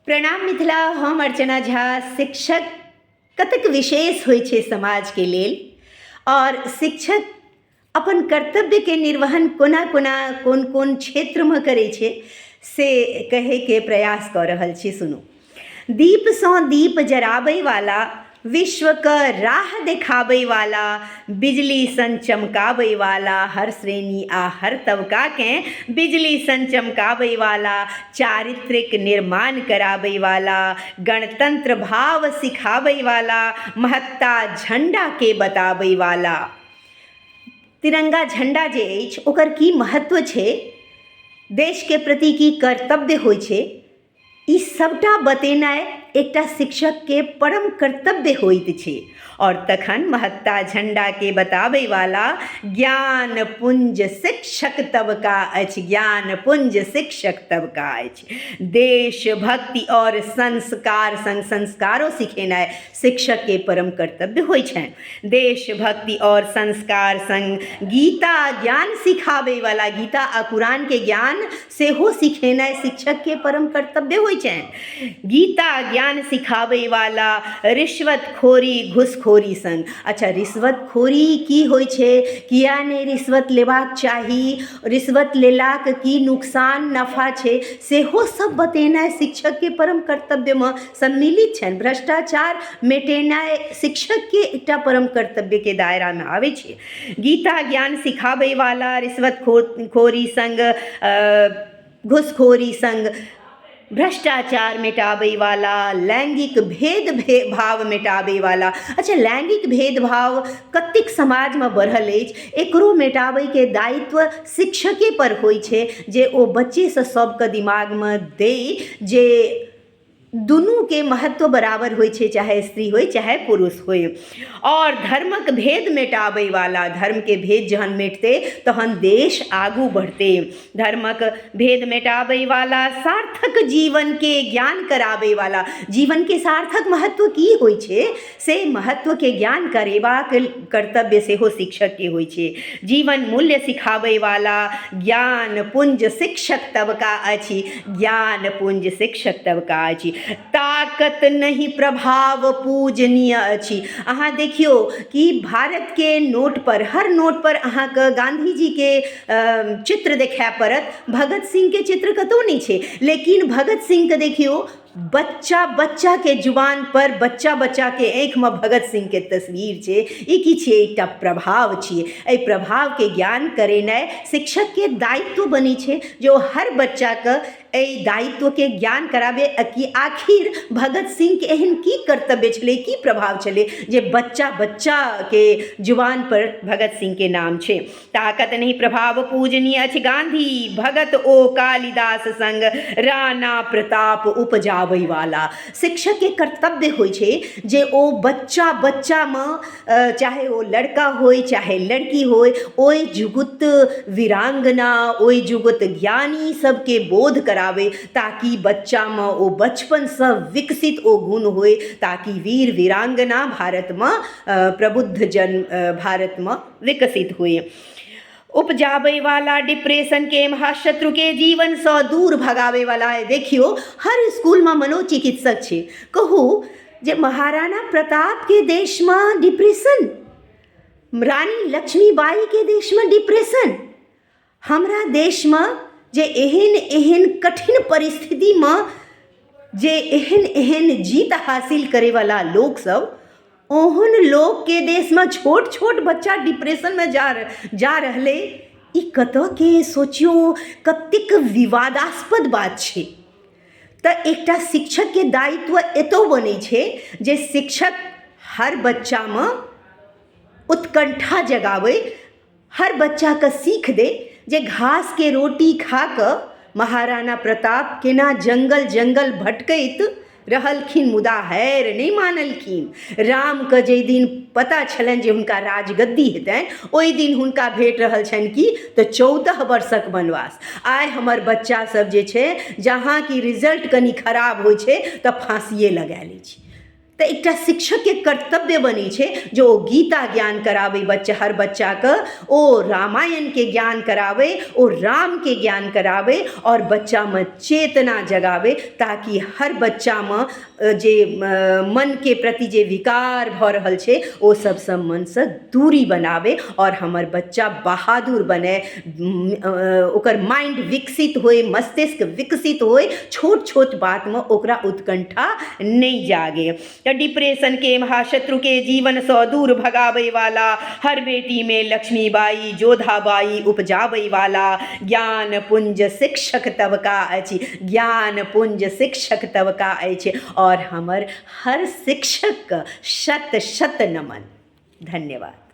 प्रणाम मिथिला, हम अर्चना झा। शिक्षक कतेक विशेष होइ छै समाजके लेल आओर शिक्षक अपन कर्तव्यके निर्वहन कोना कोना कोन कोन क्षेत्रमे करै छै से कहैके प्रयास कऽ रहल छी। सुनू। दीपसँ दीप जराबैवाला, विश्वके राह देखाबैवाला, बिजली सन चमकाबैवाला, हर श्रेणी आ हर तबकाकेँ बिजली सन चमकाबैवाला, चारित्रिक निर्माण कराबैवाला, गणतंत्र भाव सिखाबैवाला, महत्ता झण्डाके बताबैवाला। तिरंगा झण्डा जे अछि ओकर की महत्व छै, देशके प्रति की कर्तव्य होइ छै, ई सभटा बतेनाइ एकटा शिक्षकके परम कर्तव्य होइत छै। आओर तखन महत्ता झण्डाके बताबैवाला ज्ञान पुञ्ज शिक्षक तबका अछि, ज्ञान पुञ्ज शिक्षक तबका अछि। देशभक्ति आओर संस्कार सङ्ग संस्कारो सिखेनाइ शिक्षकके परम कर्तव्य होइ छनि। देशभक्ति आओर संस्कार सङ्ग गीता ज्ञान सिखाबैवला, गीता आ कुरानके ज्ञान सेहो सिखेनाइ शिक्षकके परम कर्तव्य होइ छनि। गीता ज्ञान सिखाबैवला, रिश्वतखोरी घुसखोरी सङ्ग। अच्छा, रिश्वतखोरी की होइ छै, किया नहि रिश्वत लेबाक चाही, रिश्वत लेलाक की नुकसान नफा छै, सेहो सब बतेनाइ शिक्षकके परम कर्तव्यमे सम्मिलित छनि। भ्रष्टाचार मेटेनाइ शिक्षकके एकटा परम कर्तव्यके दायरामे आबै छै। गीता ज्ञान सिखाबैवाला, रिश्वत खोरी सङ्ग, घुसखोरी सङ्ग, भ्रष्टाचार मेटाबैवाला, लैङ्गिक भेद भाव मेटाबैवाला। अच्छा, लैङ्गिक भेदभाव कतेक समाजमे बढ़ल अछि, एकरो मेटाबैके दायित्व शिक्षकेपर होइ छै जे ओ बच्चेसँ सबके दिमागमे दै जे दुनूके महत्व बराबर होइ छै, चाहे स्त्री होइ चाहे पुरुष होइ। आओर धर्मक भेद मेटाबैवाला, धर्मके भेद जहन मेटतै तहन देश आगू बढ़तै। धर्मक भेद मेटाबैवाला, सार्थक जीवनके ज्ञान कराबैवाला, जीवनके सार्थक महत्व की होइ छै से महत्वके ज्ञान करेबाक कर्तव्य सेहो शिक्षकके होइ छै। जीवन मूल्य सिखाबैवाला ज्ञान पुञ्ज शिक्षक तबका अछि, ज्ञान पुञ्ज शिक्षक तबका अछि। ताकत नहि प्रभाव पूजनीय अछि। अहाँ देखियौ कि भारतके नोटपर, हर नोटपर अहाँके गाँधीजीके चित्र देखाय पड़त, भगत सिंहके चित्र कतहु नहि छै। लेकिन भगत सिंहके देखियौ, बच्चा बच्चाके जुबान पर, बच्चा बच्चाके आँखिमे भगत सिंहके तस्वीर छै। ई की छियै? एकटा प्रभाव छियै। एहि प्रभावके ज्ञान करेनाइ शिक्षकके दायित्व बनै छै जे ओ हर बच्चाके एहि दायित्वके ज्ञान कराबै कि आखिर भगत सिंहके एहन की कर्तव्य छलै, की प्रभाव छलै जे बच्चा बच्चाके जुबान पर भगत सिंहके नाम छै। ताकत नहि प्रभाव पूजनीय अछि गांधी भगत ओ कालिदास संग राणा प्रताप उपजाबै वाला। शिक्षकके कर्तव्य होइ छै जे ओ बच्चा बच्चामे, चाहे ओ लड़का होइ चाहे लड़की होइ, ओहि जुगुत वीरांगना, ओहि जुगुत ज्ञानी सबके बोध कराबै ताकि बच्चामे ओ बचपनसँ विकसित ओ गुण होइ, ताकि वीर वीरांगना भारतमे, प्रबुद्ध जन भारतमे विकसित हुए। उपजाबैवाला, डिप्रेशनके महाशत्रुके जीवनसँ दूर भगाबैवाला। देखियौ, हर स्कूलमे मनोचिकित्सक छै। कहू जे महाराणा प्रतापके देशमे डिप्रेशन, रानी लक्ष्मीबाईके देशमे डिप्रेशन, हमरा देशमे जे एहन एहन कठिन परिस्थितिमे जे एहन एहन जीत हासिल करैवला लोकसभ, ओहन लोकके देशमे छोट छोट बच्चा डिप्रेशनमे जा रहलै, ई कतऽके सोचियौ, कतेक विवादास्पद बात छै। तऽ एकटा शिक्षकके दायित्व एतौ बनै छै जे शिक्षक हर बच्चामे उत्कण्ठा जगाबै, हर बच्चाके सीख दै जे घासके रोटी खाकऽ महाराणा प्रताप केना जङ्गल जङ्गल भटकैत रहलखिन मुदा हारि नहि मानलखिन। रामके जाहि दिन पता छलनि जे हुनका राजगद्दी हेतनि, ओहि दिन हुनका भेट रहल छनि कि तऽ 14 वर्षक वनवास। आइ हमर बच्चा सब जे छै, जहाँ कि रिजल्ट कनि खराब होइ छै तऽ फाँसिए लगा लै छै। तऽ एकटा शिक्षकके कर्तव्य बनै छै जे ओ गीता ज्ञान कराबै बच्चा हर बच्चाके, ओ रामायणके ज्ञान कराबै, ओ रामके ज्ञान कराबै आओर बच्चामे चेतना जगाबै, ताकि हर बच्चामे जे मनके प्रति जे विकार भऽ रहल छै ओ सबसँ मनसँ दूरी बनाबै आओर हमर बच्चा बहादुर बनै, ओकर माइंड विकसित होइ, मस्तिष्क विकसित होइ, छोट छोट बातमे ओकरा उत्कण्ठा नहि जागे। तऽ डिप्रेशनके महाशत्रुके जीवनसँ दूर भगाबैवाला, हर बेटीमे लक्ष्मीबाई जोधाबाई उपजाबैवाला, ज्ञान पुंज शिक्षक तबका अछि, ज्ञान पुंज शिक्षक तबका अछि। आओर हमर हर शिक्षकके शत शत नमन। धन्यवाद।